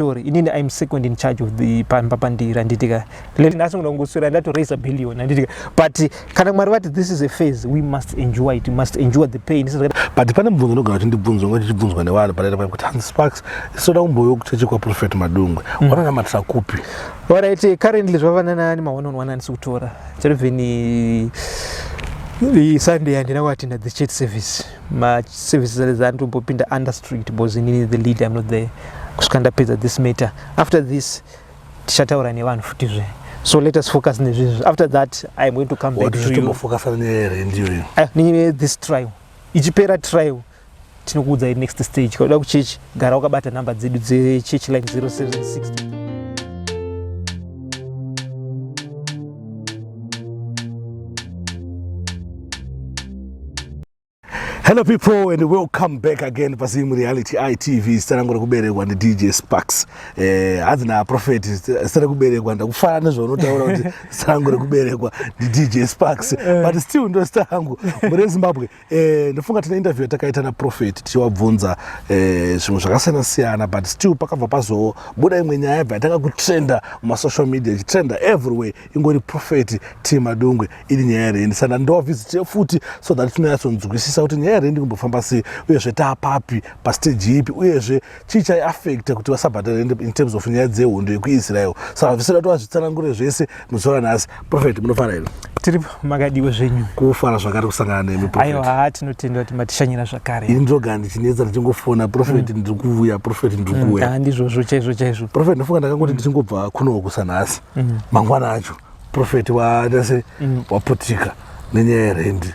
Story inini I'm second in charge of the pamba pandiri handitika nhasi ngona kungoswera ndato raise a billion handitika but kana Mwari vati this is a phase we must enjoy it we must endure the pain but pane mubvunzo unogara uchindibvunzwa ngo ndichibvunzwa nevanhu padaita paya kuti hanzi Sparks isoda kumbouya kuchechi kwaProphet Madungwe mm. vanonamatira kupi Alright eh, currently zvavanana nema one on one andisi kutora chero even Sunday handina kuattenda the church service ma services andombopinda under strict because inini the leader I'm not there kusvika ndapedza this matter after this tichataura nevanhu futizve so let us focus nezvizvi after that I am going to come back to you nenyaya this trial ichipera trial tinokuudzai next stage kauda kuchechi gara wakabata number dzedu dzechurch line 0760 Hello people and welcome back again paSim Reality ITV. Zita rangu rekuberekwa ndi DJ Sparks. Eh, hanzi na Prophet zita rekuberekwa ndakufara nezvaunotaura kuti zita rangu rekuberekwa ndi DJ Sparks. Eh. But still ndo zita rangu. Muri Zimbabwe eh ndofunga tine interview yatakaita na Prophet tichiwabvunza eh zvimwe zvakasiyana siyana but still pakabva pazobuda imwe nyaya yabva yatanga kutrenda muma social media ichitrenda everywhere ingori Prophet T Madungwe iri nyaya yerendi saka ndovavhizitire futi so that tinonyatsonzwisisa kuti nyaya yerendi kumbofamba sei uyezve taapapi pastage ipi uyezve chii chaiafecta kuti vasabhadhara rendi in terms of nyaya dzehondo yekuisrael saka zvisida kuti vazvitsanangure zvese muzuva ranhasi Prophet munofara here tiripo makadiwo zvenyu kufara zvakare kusangana nemi aiwa haa tinotenda kuti matishanyira zvakare ini ndogara ndichinetsa ndichingofona Prophet mm. ndiri kuuya Prophet ndiri mm, kuuya ndizvozvo chaizvo chaizvo Prophet ndofunga ndakangoti mm. ndichingobva kunoku sanhasi mangwana acho Prophet waita mm. waputika nenyaya yerendi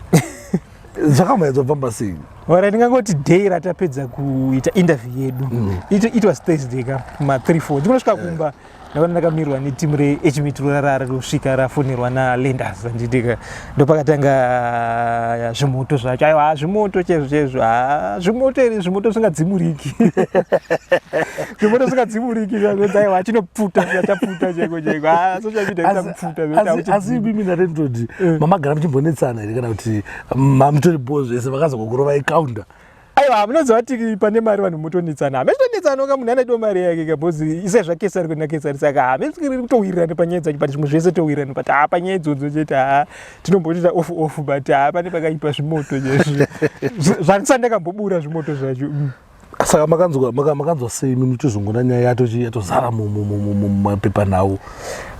zvakamboedza kufamba sei ora ndingangoti day ratapedza kuita interview yedu mm. it, it was Thursday ka ma 3 4 ndikunosvika kumba ndakaona ndakamirwa netimu rehmitro rarara rosvika rafonerwa nalenders anditika ndopakatanga zvimoto zvacho aiwa zvimoto chaizvo chaizvo ha zvimoto here zvimoto zvingadzimuriki zvimoto zvingadzimuriki aiwa achinopfuta chapfuta chaiko chaiko ha social media ichakupfuta asi imimi narendod eh. mamagara muchimbonetsana here kana kuti mamutori bho zvese vakazokukurovai counter aiwa munoziva kuti pane mari vanhu motonetsana hamesitonetsana ka munhu anadiwa mari yake ka bhozi isai zvakesari kuna kesari saka hamesiri kutowirirana panyaya dzacho but zvimwe zvese towirirana but haa panyaya idzodzo chete haa tinombotoita off off but haa pane pakaipa zvimoto chezvo zvandisati ndakambobura zvimoto zvacho mm. Saka makanzwa makanzwa sei imi muchizongona nyaya yacho yatozara mumapepanhau?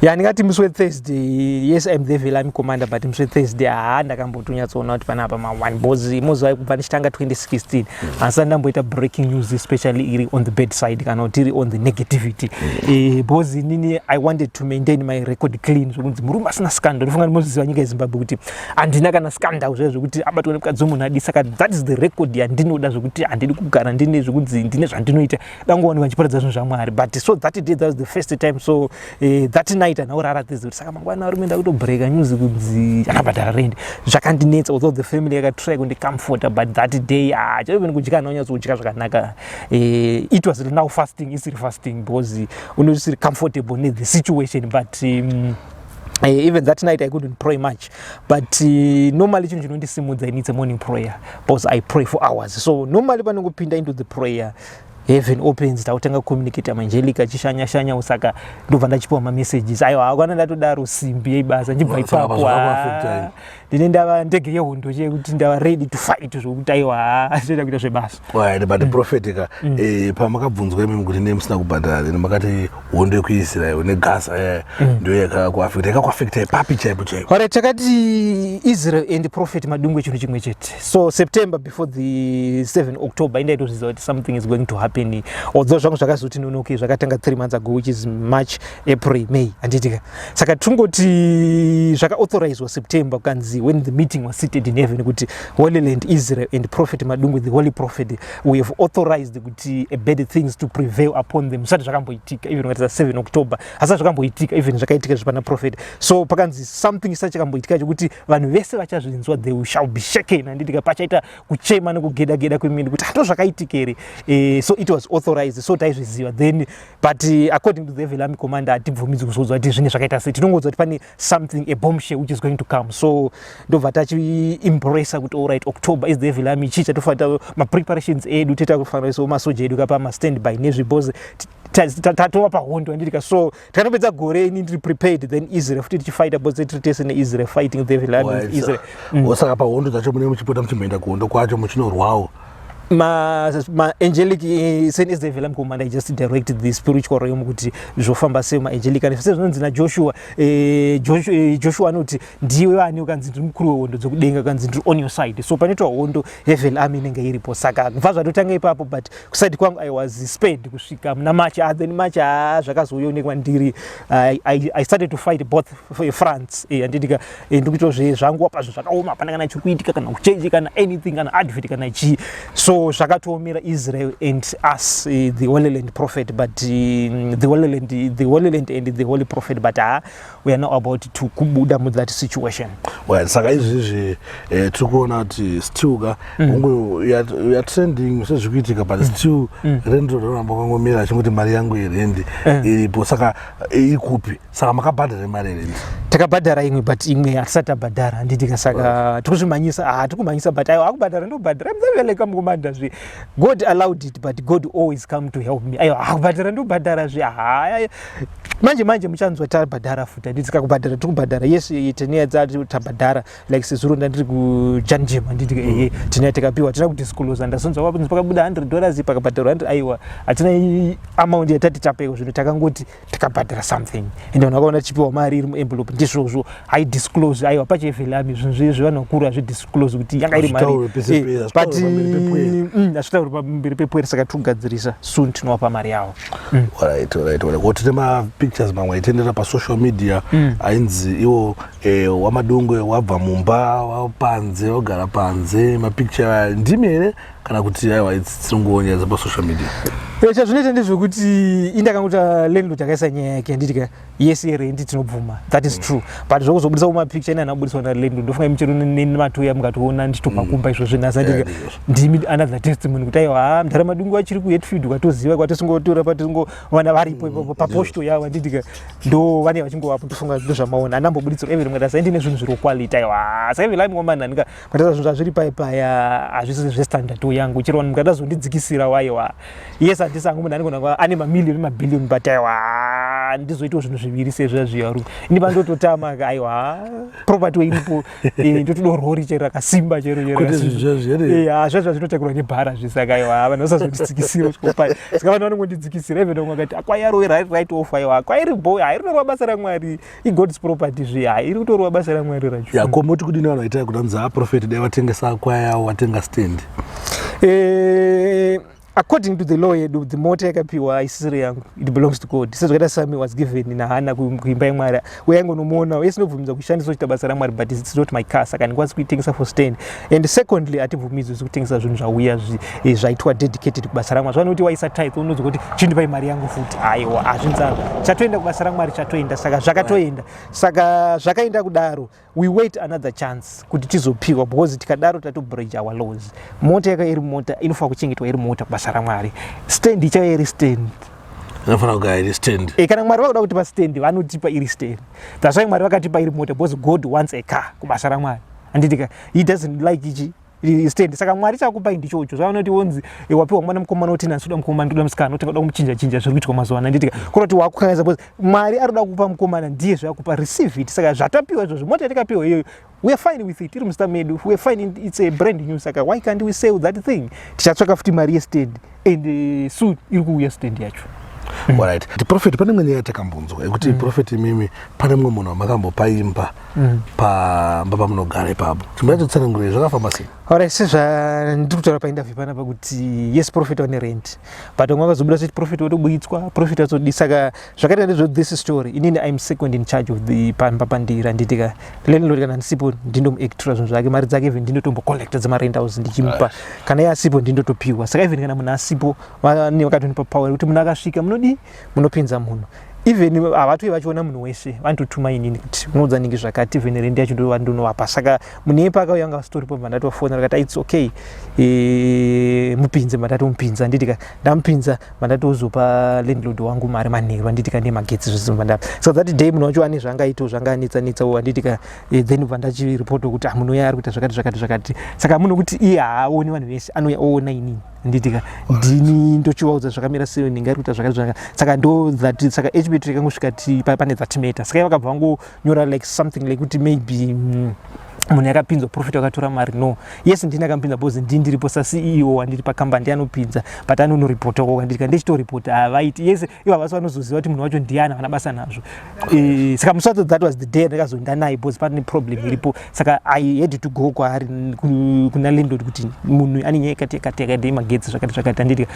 Ya ndingati musi weThursday yes I'm the Velami commander but musi weThursday haa ndakambotonyatsoona kuti panapa ma one boss moziva kubva ndichitanga 2016 handisati ndamboita breaking news especially iri on the bad side kana kuti iri on the negativity eh, because inini I wanted to maintain my record clean zvokunzi murume asina scandal ndofunga ndimoziva nyika yeZimbabwe kuti handina kana scandal zvayo zvekuti abatwa nemukadzi wemunhu adi saka that is the record yandinoda zvekuti handidi kugara ndine zvekunzi ndine zvandinoita dangowanikwa ndichiparidza zvinhu zvamwari but so that day that was the first time so eh, that night handina kurara this kuti saka mangwana varume ndakutobreaka news kunzi akabhadhara rent zvakandinetsa although the family yakatry kundicomforta but that day ah, even kudya handina kunyatsokudya zvakanaka eh, it was now fasting isiri fasting because unosiri comfortable nethe situation but um, even that night I couldn't pray much but normally chinhu chinondisimudza ini it's a morning prayer because I pray for hours so normally panongopinda into the prayer heaven opens takutanga kucommunicate mangelica achishanya shanya saka ndobva ndachipiwa mamessages aiwa akwana ndatodaro simbi yeibasa ndichibva ipapo ndine ndava ndege yehondo cheye kuti ndava ready to fight zvokuti aiwa zvinoita kuita zvebasa right but mm. prophet ka mm. eh, pamakabvunzwa imimi kuti nei musina kubhadhara then makati hondo yekuisrael negaza eh, mm. ndiyo yakakuafekta yakakuafekta papi chaipo chaipo alright takati Israel and Prophet Madungwe chinhu chimwe chete so September before the 7 October indaitozviziva kuti something is going to happen although zvangu zvakazoti nonoke zvakatanga 3 months ago which is March April May handitika saka tungoti zvakaauthorizewa September kukanzi when the meeting was seated in heaven kuti Holy Land Israel and Prophet Madungwe the holy prophet we have authorized kuti a bad things to prevail upon them zvisati zvakamboitika even ukatisa 7 October hasati zvakamboitika even zvakaitika zvipana prophet so pakanzi something chisati chakamboitika chekuti vanhu vese vachazvinzwa they shall be shaken handitika pachaita kuchema nekugeda geda kwemini kuti hato zvakaitika here eh, so it was authorized so taizviziva then but according to the Velami commander hatibvumidzwi kuzoudzwa kuti zvine zvakaita sei tinongoudzwa kuti pane something a bombshell which is going to come so Ndobva tachiembrace kuti alright, October is the Heavenly Army. Chii chatofanira, mapreparations edu toita kufanira iso masoja edu kapa mastandby nezvibhozi tatova pahondo, handitika? So takanopedza gore ini ndiri prepared, then Israel futi tichifighta because tiri tese neIsrael fighting the Heavenly Army with Israel. Saka pahondo dzacho mune muchipota muchimboenda kuhondo kwacho muchinorwawo? Ma angelic sen is the Heavenly Army commander, I just direct the spiritual realm kuti zvofamba sei. Maangelic ane sezvinonzi naJoshua, Joshua anoti, "Ndiwe ani?" Ukanzi, "Ndiri mukuru wehondo dzekudenga." Ukanzi, "Ndiri on your side." So panoitwa hondo, Heavenly Army inenge iripo. Saka kubva zvatotanga ipapo, but kuside kwangu I was spared kusvika muna March. Then March, zvakazoonekwa ndiri I started to fight both fronts, handitika? Ndikuita zvangu apa, zvinhu zvakaoma, hapana kana chiri kuitika, kana kuchechi, kana anything, kana advert, kana chii. So zvakatoomera Israel and us, the Holy Land prophet, but the Holy Land and the Holy Prophet, but we are now about to kubuda muthat situation. Well, saka izvizvi tiri kuona kuti still ka ungu you are trending sezviri kuitika, but still rent rinoramba kwangomira achingoti mari yangu yerendi iripo. Saka iri kupi? Saka makabhadhara mari yerendi? Takabhadhara imwe, but imwe hatisati tabhadhara, handitika? Saka tikuzvimhanyisa, tiri kumhanyisa, but aiwa, akubhadhara ndobhadhara muzaveleka mukomanda zve. God allowed it, but God always come to help me. Aiwa, akubhadhara ndobhadhara zve. Haya, manje manje muchanzwa tabhadhara futi, handiti? Kakubhadhara tiri kubhadhara, yes. Tine dzati tabhadhara, like sezuro ndandiri kuJanjema, handiti? Ehe, tine takapiwa, tina kudisclose. Ndazonzwa pakunzi pakabuda $100, pakabhadharwa 100. Aiwa, hatina amount yatati tapeko zvino, takangoti takabhadhara something and vanhu vakaona tichipiwa mari iri muenvelope. Ndizvozvo, haidisclose. Aiwa, pachiHeavenly Army zvinhu zvezve vanhu vakuru hazvidisclose kuti yanga iri mari. Hazvitaurwi pese pese, But hazvitaurwi pamberi pepwere. Hazvitaurwi pamberi pepwere, saka tikugadzirisa. Soon tinovapa mari yavo. Alright. Ko tine mapictures mamwe aitendera pasocial media ainzi iwo waMadungwe wabva mumba, wapanze, wagara panze. Mapicture aya ndimi here kana kuti aiwa, dziringoonyedza pasocial media? Chazvinoita ndezvekuti indakangoti landlord akaisa nyaya yake, handitika? Yes, yerendi tinobvuma, that is true, but zvokuzobudisa kumapicture ine anabudiswa nalandlord, ndofunga michero nematoya mukatoona ndichitobva kumba izvozvo nhasi, handitika? Ndizvozvo. Ndimi another testimony kuti aiwa, ha, mudhara Madungwe achiri kuHatfield, kwatoziva kwatisingotora patisingovana varipo ipapo paposto yavo, handitika? Ndo vane vachingovapo, ndofunga ndozvamaona. Andambobuditsirwa even mukati ndine zvinhu zviri quality. Aiwa, saka even ngomana ndika mukatasa zvinhu zvazviri paipaya hazvisi zvestandard yangu. Chero vanhu mukada zondidzikisira, waiwa, yes, handisi hangu munhu anogona kuva ane mamiliyoni, mabhiliyoni, but aiwa, ndizoitawo zvinhu zviviri sezvazviya rume ini pandototama. Aiwa, property iripo. Ndotoda rori chero rakasimba, chero chero Kwete rakasimba. zvinhu zvazvo here? Zvazvo zvinotakurwa nebhara zvisaka. Aiwa, vanhu vasazondidzikisira kusvika saka vanhu vanongondidzikisira. Even vamwe vakati akwai write off. Aiwa, akwai ribo, hairi kutorwa basa raMwari, iGod's property zve, hairi kutorwa basa raMwari racho. Ya, ko moti kudini vanhu vaitai kudanzi aprofeti dai vatengesa akwai avo vatenga stand? According to the law yedu, the mota yakapiwa haisisiri yangu, it belongs to God. Sezvakaita Sami was given naHana kuimba yemwari, uyangonomuona uye sinobvumidza kuishandisa kuita basa raMwari, but it's not my car, saka handikwanisi kuitengesa for stand. And secondly, hatibvumidzwi kutengesa zvinhu zvauya zvaitwa dedicated kubasa raMwari. Zvanoti waisa tithe, unonzwa kuti chindipai mari yangu futi. Aiwa, hazvinzaro, chatoenda kubasa raMwari, chatoenda, saka zvakatoenda, saka zvakaenda kudaro. We wait another chance kuti tizopiwa, because tikadaro tatobreach our laws. Mota yaka iri mota, inofanira kuchengetwa iri mota kubasa raMwari. Stand ichauya iri stand. Inofanira kugara iri stand. Kana Mwari vakuda kutipa stand, vanotipa iri stand. That's why Mwari vakatipa iri mota, because God wants a car kubasa raMwari, handitika? He doesn't like ichi stand. Saka Mwari chakupai ndichocho. Zvavanoti wonzi wapiwa mwana mukomana, uti nhasi uda mukomana, ndoda musikana, uti uda kumuchinja chinja, zviri kuitwa mazuva ano, handitika? Kuroti wakukanganisa, because Mwari ari kuda kupa mukomana, ndiye zvakupa, receive it. Saka zvatapiwa izvozvo, mota yatikapiwa iyoyo, we are fine with it, iri muzita medu, we are fine, it's a brand new. Saka why can't we sell that thing? Tichatsvaka futi mari yestand and soon iri kuuya stand yacho. Alright, prophet, pane imwe nyaya yatakambonzwa yekuti prophet imimi pane mumwe munhu wamakambopa imba pamba pamunogara ipapo. Chimbatotsanangurei, zvakafamba sei? Alright, sezvandiri kutaura painterview panapa kuti yes, prophet wane rent, but vamwe vakazobuda seti prophet watobuditswa, prophet watodi. Saka zvakaita ndezvo, this story, inini I'm second in charge of the pamba pandiri, handitika? Landlord kana ndisipo, ndindomuactura zvinhu zvake, mari dzake, even ndindotombocollecta dzemarent house ndichimupa. Kana iye asipo, ndindotopiwa. Saka even kana munhu asipo, vane vakatonipa power yekuti munhu akasvika, munodii, munopinza munhu. Even havatoi vachiona munhu wese, vanototuma inini kuti unoudza ningi zvakati, even rendi yacho ndonovapa. Saka munhu iye paakauya anga asitoripo, bva ndatofonera kati, "It's okay, mupinze." Mandatomupinza, handitika? Ndamupinza, mandatozopa landlord wangu mari manheru, handitika? Nemagetsi zvese mandapa. Saka that day munhu wacho ane zvaangaitawo, zvanganetsa-netsawo, handitika? Then bva ndachiripota kuti, "Ah, munhu uya ari kuita zvakati, zvakati, zvakati." Saka munhu kuti iye haaoni vanhu vese, anouya oona inini, handitika? Ndini ndochivaudza zvakamira sei, ndinge ari kuita zvakati, zvakati. Saka ndo that. Saka HBT ikangosvika pane that matter. Saka ivo vakabva vangonyora like something like kuti maybe munhu yakapinzwa, prophet wakatora mari. No, yes, ndini akamupinza because ndini ndiripo saCEO wandiri pakambani, ndianopinza, but anonoripota koko, handitika? Ndichitoripota, havaiti. Yes, ivo havasi vanozoziva kuti munhu wacho ndiani, havana basa nazvo. Saka musi wacho, that was the day ndakazoenda naye because pane problem iripo. Saka I had to go kwaari, kuna landlord, kuti munhu ane nyaya yakati yakati yakati, magetsi, zvakati zvakati, handitika?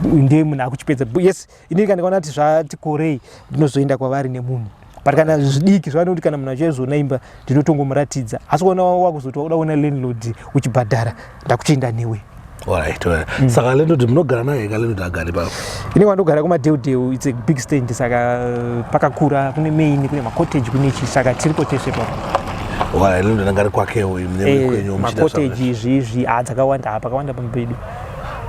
Ndiye munhu akuchipedza. Yes, inini kana ndikaona kuti zvati korei, ndinozoenda kwavari nemunhu, but kana zvidiki zvavanoti, kana munhu achizoona imba, ndinotongomuratidza. Asi kuona wakuzoti wakuda kuona landlord uchibhadhara, ndakuchienda newe. Alright. Saka landlord munogara naye ka? Landlord agari papo? Ini kwandogara kumaDeudeu, it's a big stand. Saka pakakura, kune main, kune macottage, kune chi, saka tiripo tese papo. Alright, landlord anga ari kwakewo, imwe kwenyu muchiita. Macottage izvi izvi, ha, dzakawanda, ha, pakawanda pambedu.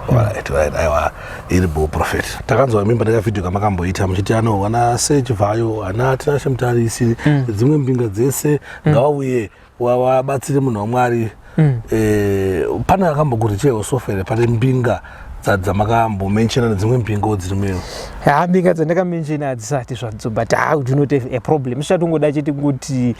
Alright, aiwa, iri bo, prophet. Takanzwa mimba ndakavhidhio kamakamboita muchiti ano ana Sechivhayo, ana Tinashe Mutarisi, dzimwe mbinga dzese ngavauye wabatsire munhu waMwari. Pane akambokurichewo sofere pane mbinga dzamakambomenshena nedzimwe mbingawo dziri muyo? Ha, mbinga dzandakamenshena hadzisati zvadzo, but ha, do not have a problem. Zvichatongoda chete kuti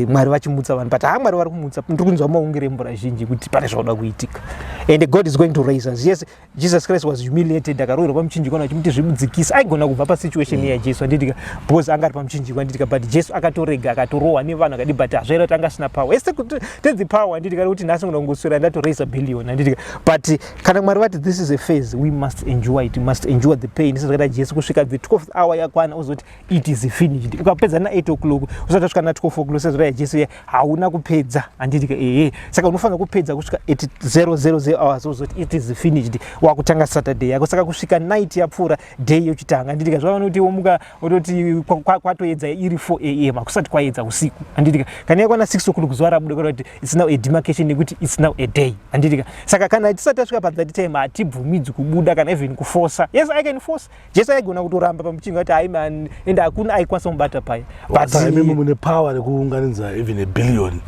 Mwari vachimutsa vanhu, but ha, Mwari vari kumutsa. Ndiri kunzwa maungiro emvura zhinji kuti pane zvauda kuitika and God is going to raise us. Yes, Jesus Christ was humiliated, akaroverwa pamuchinjikwa achimuti zvimudzikisa. Aigona kubva pasituation mm. yaJesu, handitika? Because anga ari pamuchinjikwa, handitika? But Jesu akatorega, akatorohwa nevanhu, akadi, but hazvaira kuti anga asina power. Ese tedzi power, handitika? Kuti nhasi ngona kungoswera ndatoraisa billion, handitika? But kana Mwari vati this is a phase, we must enjoy it, we must endure the pain, sezvakaita Jesu kusvika the 12th hour yakwana, uzoti, "It is finished." Ukapedza na8 o'clock usati wasvika na12 o'clock, sezvakaita Jesu, hauna kupedza, handitika? Ehe, saka unofanira kupedza kusvika at 000 hours, uzoti, "It is finished." Wakutanga Saturday yako. Saka kusvika night yapfuura, day yochitanga, handitika? Zvavana kuti womuka ototi kwatoedza iri 4 a.m., hakusati kwaedza usiku, handitika? Kana yakwana 6 o'clock, zuva rabuda, kana kuti it's now a demarcation yekuti it's now a day, handitika? Saka kana tisati tasvika pathat time, hatibvumidzwi kubuda kana even kufosa. Yes, I can force. Jesu aigona kutoramba pamuchinga kuti hai man, ende hakuna aikwanisa kumubata paya. But saka imimi mune power rekuunganidza even a billion?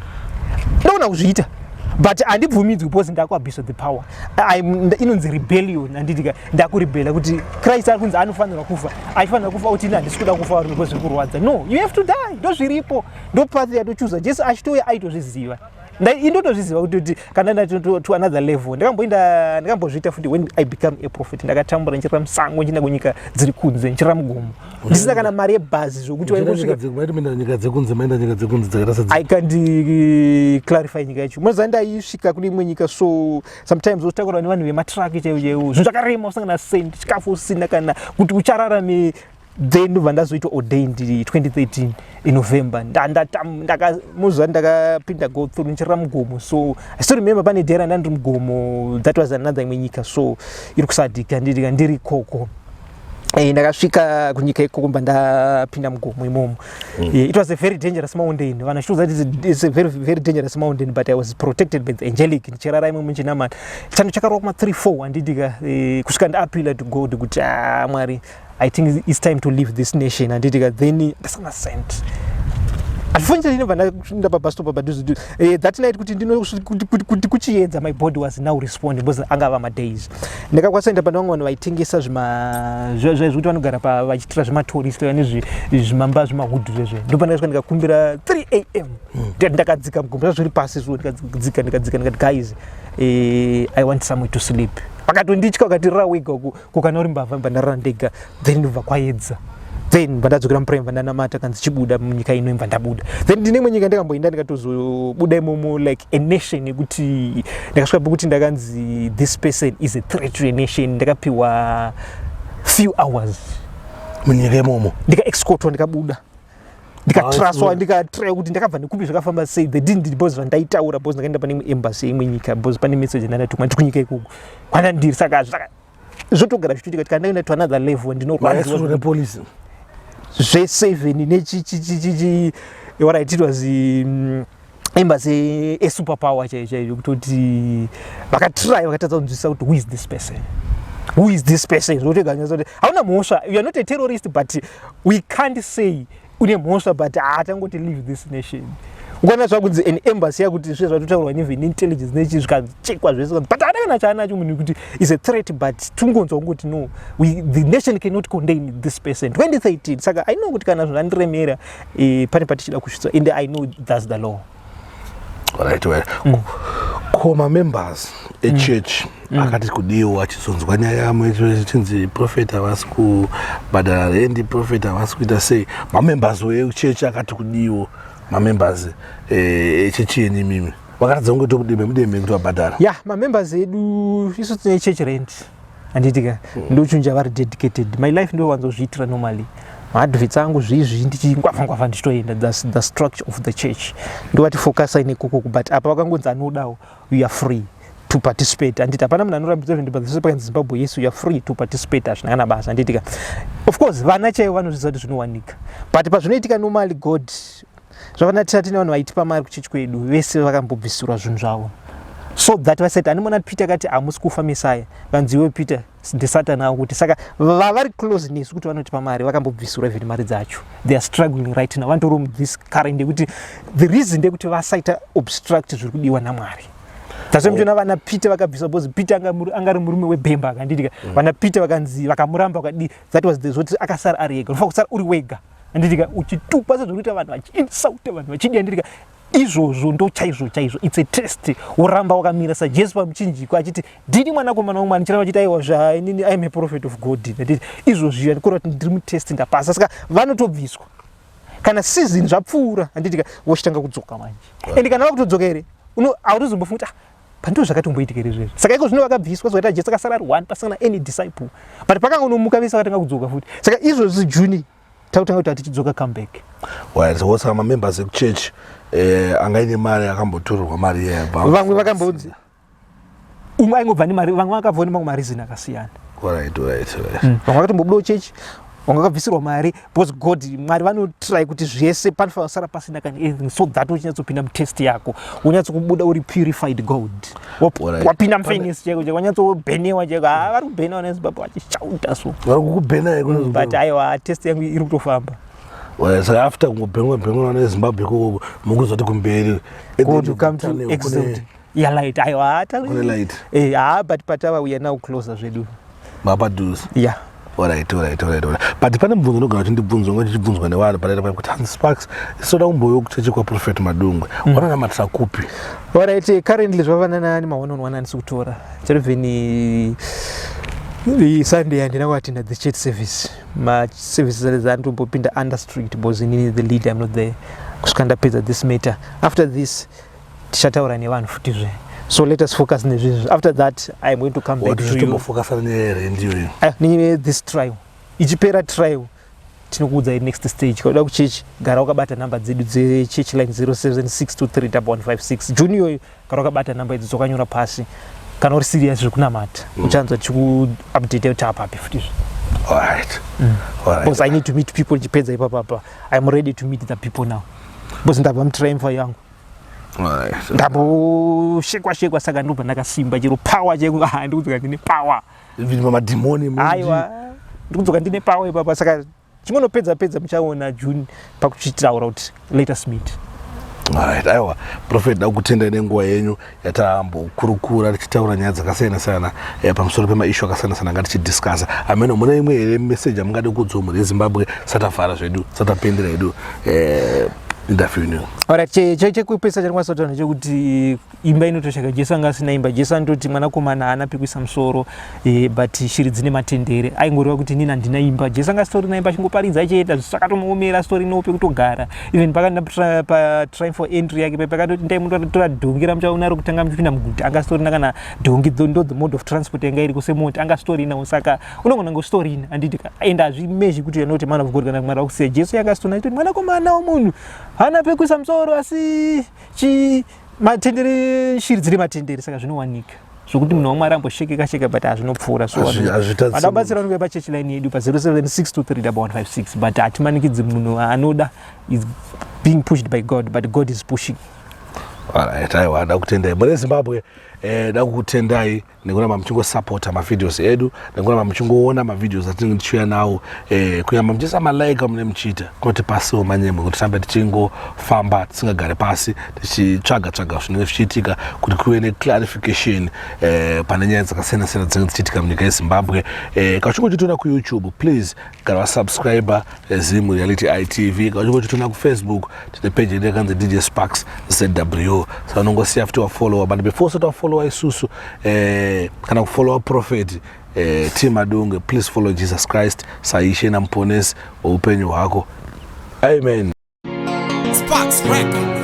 Ndogona kuzviita, but handibvumidzwi because ndakuabuse the power. Inonzi rebellion, handitika? Ndakurebela kuti Christ ari kunzi anofanirwa kufa, achifanira kufa, kuti ini handisi kuda kufa because zviri kurwadza. No, you have to die. Ndo zviripo, ndo path yatochuza. Jesu achitouya aitozviziva. Indotozviziva kuti kana ndati to another level, ndakamboenda, ndakambozviita futi. When I become a prophet, ndakatambura ndichirira musango, ndichienda kunyika dziri kunze, ndichirira mugomo, ndisina kana mari yebhazi, zvokuti waingosvika. Maita nyika dzekunze, maenda nyika dzekunze dzakaita sedzi? I can't clarify nyika yacho. Munoziva, ndaisvika kune imwe nyika, so sometimes uchitakura nevanhu vematraki chaivo chaivo, zvinhu zvakarema, usangana sendi, chikafu usina, kana kuti uchararame. Then ndobva ndazoitwa ordained 2013 in November. Muzuva ndakapinda go through ndichirira mugomo. So I still remember pane day randandiri mugomo, that was another imwe nyika, so iri kusadhika, nditika ndiri ikoko. Ndakasvika kunyika ikoko, mba ndapinda mugomo imomo. It was a very dangerous mountain. Vanhu vachitoudza kuti it's a very, very dangerous mountain, but I was protected by the angelic. Ndichirara imomo nchinamata, chando chakarova kuma 3 4, handitika? Kusvika ndaapila to God kuti, "Ah, Mwari, I think it's time to leave this nation," handitika? Then ndasana sent unfortunately ndinobva ndaenda pabus stop padhuze that night kuti kuti kuchiedza. My body was now responding because angava madays. Ndakakwanisa kuenda pane vamwe vanhu vaitengesa zvekuti vanogara vachitira zvematourist vane zvimamba zvimahudhu zvezve. Ndopandakasvika ndikakumbira 3 a.m. Ndakadzika mugomo, zviri pasi so, ndikadzika, ndikadzika, ndikati, "Guys, I want somewhere to sleep." Vakatonditya, vakati, "Rara wega uku, kana uri mbavha." Mbva ndarara ndega. Then ndobva kwaedza, then bva ndadzokera muprayer, bva ndanamata, kanzi, "Chibuda munyika ino." Bva ndabuda. Then ndine imwe nyika ndikamboenda, ndikatozobuda imomo like a nation, yekuti ndakasvika pekuti ndakanzi, "This person is a threat to a nation." Ndakapiwa few hours. Munyika imomo? Ndikaescortwa, ndikabuda, ndikatraswa, ndikatry kuti ndakabva nekupi, zvakafamba sei. They didn't, because zvandaitaura, because ndakaenda pane imwe embassy yeimwe nyika, because pane message ndandatumwa ndiri kunyika ikoko kwandandiri. Saka zvotogara zvichiitika kuti kana ndaenda to another level, ndinorwadziwa. Nepolisi? Zvese, even nechichichichi, alright, it was embassy esuperpower chaiyo chaiyo, kutoti vakatry, vakatadza kunzwisisa kuti who is this person, who is this person. Zvotega kuti hauna mhosva, you are not a terrorist, but we can't say une mhosva, but hatangoti leave this nation. Ukaona zvakunzi an embassy yakuti zve zvatotaurwa neven intelligence nechi, zvikachekwa zvese, but haana kana chaanacho munhu kuti is a threat, but tungonzwa kungoti no, the nation cannot contain this person. 2013. Saka I know kuti kana zvandiremera, pane patichida kusvitsa, and I know that's the law. Right, well, ko mamembers echurch akati kudiwa achizonzwa nyaya yamwe chinzi prophet havasi kubhadhara rendi, prophet havasi kuita sei? Mamembers echechi akati kudiwo, mamembers echechi yenyu imimi, vakaratidza kunge tomudembe mudembe kuti vabhadhara? Ya, mamembers edu, isu tine church rent, handitika? Ndochunja vari dedicated. My life ndowanzozviitira normally, maadverts angu zvizvi, ndichingwavha ngwavha ndichitoenda. That's the structure of the church. Ndovati focusai nekokoko, but apa vakangonzi anodawo, you are free to participate, handiti? Hapana munhu anorambidza even pazvese pakanzi Zimbabwe, yes, you are free to participate, hazvina kana basa, handitika? Of course vana chaivo vanozviziva kuti zvinowanika, but pazvinoitika normally, God zvavana tine vanhu vaitipa mari kuchechi kwedu, vese vakambobvisirwa zvinhu zvavo, so that vasati handimona. Peter akati, "Hamusi kufa." Mesaya vanzi, "Iwe Peter, ndisatani avo." Kuti saka vavari close nesu kuti vanotipa mari, vakambobvisirwa even mari dzacho. They are struggling right now, vanotori this current yekuti the reason ndekuti vasaita obstruct zviri kudiwa naMwari. That's why muchiona vana Peter vakabviswa, because Peter anga ari murume webhemba, akanditika vana Peter vakanzi vakamuramba, vakadi. That was the zoti akasara ari ega. Unofanira kusara uri wega, handitika? Uchitukwa sezvinoita vanhu, vachiinsulta vanhu, vachidi, handitika? Izvozvo ndo chaizvo chaizvo, it's a test. Woramba wakamira saJesu pamuchinjiko achiti, "Ndini mwanakomana wamwari," ndichiramba achiti, "Aiwa, zvainini, I'm a prophet of God." Nditi izvozvo ndikureva kuti ndiri mutest, ndapasa. Saka vanotobviswa kana season zvapfuura, handitika? Vochitanga kudzoka manje, ende kana vakutodzoka here, hautozombofunga kuti, "Ah, pandoo zvakatomboitika here izvezvi?" Saka iko zvino vakabviswa, zoita Jesu akasara ari one, pasina any disciple, but pakangonomuka vese vakatanga kudzoka futi. Saka izvozvi June takutanga kuti hatichidzoka, comeback. Right, saka mamembers ekuchurch angaine mari akambotorerwa mari iyaya? Vamwe vakambonzi umwe aingobva nemari, vamwe vakabvawo nemamwe mareason akasiyana. Vamwe vakatombobudawo chechi, vamwe vakabvisirwa mari, because God, Mwari vanotry kuti zvese panofanira kusara pasina kana anything, so that uchinyatsopinda mutest yako, unyatsokubuda uri purified gold. Wapinda mufurnace chaiko chaiko, wanyatsobhenewa chaiko. Ha, vari kubhenewa neZimbabwe vachishauta so. Vari kukubhena? But aiwa, test yangu iri kutofamba. Saka after kungobhenwa bhenwa neZimbabwe ikoko, mukuzoti kumberi God will come to exalt. Yeah, light, aiwa. Kune light. Ha, but patava, we are now closer zvedu. Mapadhuze? Yeah. Alright, but pane mubvunzo unogara uchindibvunzwa, ngo chichibvunzwa nevanhu padaita pa kuti, "Hanzi Sparks, isoda kumbouya kuchechi kwaProphet Madungwe, vanonamatira kupi?" Alright, currently zvafanana nema one on one handisi kutora chero. Even Sunday handina kuattenda the church service. Maservices andombopinda under strict, because inini the leader, I'm not there kusvika ndapedza this matter. After this tichataura nevanhu futizve, so let us focus nezvizvi. After that I am going to come back to you. Tichitombofokasana neyerendi iyoyo. Ah, nenyaya this trial ichipera, trial tinokuudzai next stage. Kauda kuchechi, gara wakabata namba dzedu dzechurch line, 07623156. June iyoyo gara wakabata namba idzi dzakanyora pasi. Kana uri serious zvekunamata, uchanzwa tichikuupdate kuti apapi futizve. Because I need to meet people. Ndichipedza ipapapa, I'm ready to meet the people now, because ndabva mutriumph yangu. Ndamboshekwa shekwa, saka ndobva ndakasimba chero power cheko. Ah, ndikudzoka ndine power. Even mamadhimoni? Aiwa, ndikudzoka ndine power ipapa. Saka chingonopedza pedza, muchaona June pakuchitaura kuti let us meet. Alright, aiwa, Prophet, dakutendai nenguva yenyu yatambokurukura tichitaura nyaya dzakasiyana siyana pamusoro pemaissue akasiyana siyana anga tichidiscussa. Ameno, mune imwe here message amungade kuudzawo mhuri yeZimbabwe satavhara zvedu, satapendera hedu interview ino? Alright, chekupesa chandikwanisa kutaura ndechekuti imba inotoshaka. Jesu anga asina imba. Jesu anototi mwanakomana haana pekuisa musoro, but shiri dzine matendere. Aingoreva kuti inini handina imba. Jesu anga asitorina imba, achingoparidza achienda, zvisakatomuomera, asitorinawo pekutogara. Even pakaenda patriumphal entry yake, pakatoti ndai munotora dhongi ramuchaona rokutanga muchipinda muguta, anga asitorina kana dhongi. Ndo the mode of transport yanga iriko semota, anga asitorinawo. Saka unogona kunge usitorina, handiti? Ende hazvimezhi kuti you're not a man of God kana Mwari wakusiya. Jesu yanga asitorina, achitoti mwanakomana womunhu haana pekuisa musoro, asi chi matendere, shiri dziri matendere. Saka zvinowanika. Zvokuti munhu waMwari amboshekeka sheka, but hazvinopfuura. So Hazvitadzi. Vada kubatsira vanouya pachechi line yedu pa0762311156, but hatimanikidzi. Munhu anoda is being pushed by God, but God is pushing. Alright, aiwa, ndakutendai mune Zimbabwe. Ndakukutendai nekuramba muchingosapota mavideos edu, nekuramba muchingoona mavideos atinenge tichiuya nawo, kunyamba muchiisa malike mune muchiita kunoti pasiwo manyemwe kuti tirambe tichingofamba, tisingagare pasi, tichitsvaga tsvaga zvinenge zvichiitika kuti kuve neclarification pane nyaya dzakasiyana siyana dzinenge dzichiitika munyika yeZimbabwe. Kana uchinge uchitiona kuYouTube, please gara wasubscribe Zim Reality ITV. Kana uchinge uchitiona kuFacebook, tine page yedu yakanzi DJ Sparks ZW, saka unongosiya futi wafollowa. But before usati wafollowa isusu kana kufollowa Prophet T Madungwe, please follow Jesus Christ saIshe namuponesi weupenyu hwako. Amen. Sparks Records.